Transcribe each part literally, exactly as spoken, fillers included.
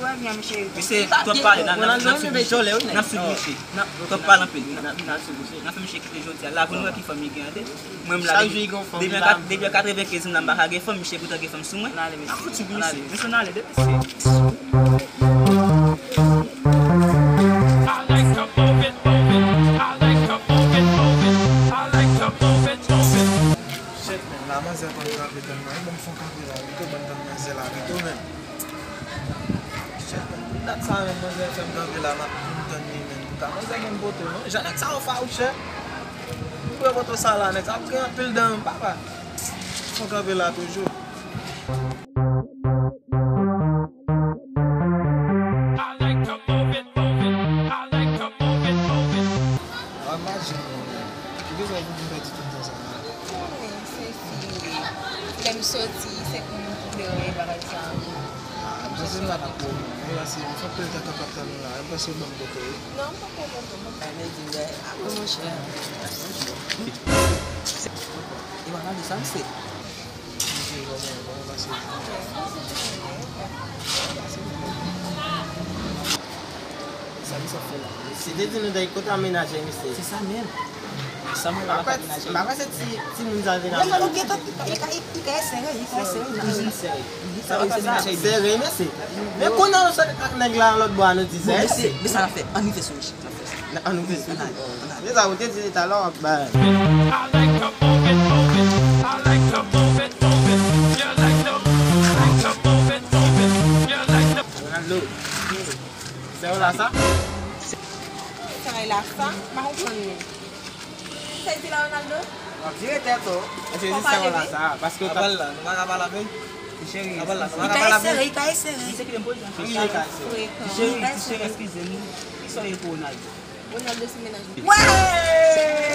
wè, byen, misye. Misye, twòp pale, n ap, n ap, n ap swiv misye. N ap swiv misye. Twòp pale anpil. N ap, n ap swiv misye. N ap fè misye kite jodi a. La, pou nou wè ki fanm li gen an, tè. Mwen, m la, depi, depi an kat-, depi an katrevenkenz, m la, m pa ka gen fanm, misye poutan gen fanm sou mwen. N ale, mesye. N ap fouti misye. Mesye, n ale, depi. I like to move it, move it. I like to move it, move it. I like to move it, move it. Shit, man, la manzè konn kanpe tann mwen. Bon, m fè yon kanpe la, pito, ban m tann manzè la, pito, man. Shit, man, tout dat sa, man, manzè fè m kanpe la, m ap tann li, man. Pou ka manzè ban m poto, non? Jan nèg sa yo fawouchè. M pran poto sa la, nèg sa ap gen anpil dan, papa. Fè yon kanpe la toujou. I like to move it, move it. I like to move it, move it. Wa imajine w, men. Ki bezwen pou m pèdi tout tan sa la? Konnen, se fi. Lè m soti, se pou m koule bagay sa. Ah, m panse m pa t ap wè w. Mwen la, se yon fòk lè ta kapab tann ou la. M panse w ban m poto, wi. Non, m pa pran poto, m pa. Ay, men di, wè, apre, monchè. E pa gade sa, misye. Sa misye ap fè la? Misye te di nou dèyè kote amenaje misye. Se sa menm. Sa mwen la pa amenaje. M pa kwè se ti, timoun sa vin amenaje. Li ka, li ka, li ka sere, li ka sere. Toujou sere. Sa misye amenaje. Sere, mesye. Men kounye a nou sot ak nèg la lòt bò a nou di sere. Mesye, men sa n ap fè, ann rive sou misye. Ann ouvri sou li. Ann ale. Se sa ou te di talè w ap bay. I like to move it, move it. I like to move it, move it. You like to, I like to move it, move it. You like to. Ronaldo. Sè w la sa? Sè w la sa? M pa konprann li. Sa l di la, Ronaldo? W ap vire tèt ou. Èske se sè w la sa? Paske w t ap. Apèl la, nou pa ka pale avè l. Cheri, li ka esere, li ka esere. Misye kite m poze yon kesyon. Cheri, cheri, eskize m. Kisa w ye pou Ronaldo? Ronaldo se mennaj mwen.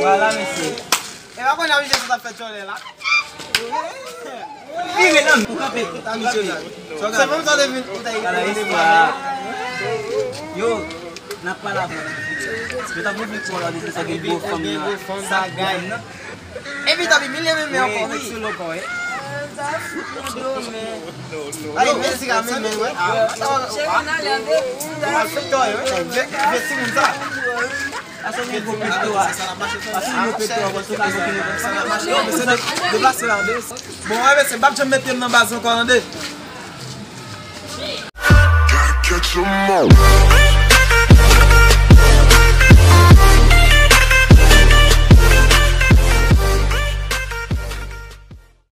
Vwala, mesye. E pa konnen misye sot ap fè tchòlè la. Vire non, ou kanpe. Se menm sa te vin, ou te vin. Yo, n ap pale avè w. Yo t ap ouvri kò la, di sa gen gwo fanm nan. Sa gay nan. Epi t ap imilye men men ankò, wi. Ay, men si ka men men, wè. Fè tòy, wè. Vye, vye timoun sa. Pase yon gwo peto a. Pase yon gwo peto a, pase yon gwo peto a. Deplase la, deplase. Bon, wè, mesye, m p ap janm met pye m nan baz ankò, tande. Gotta catch 'em all.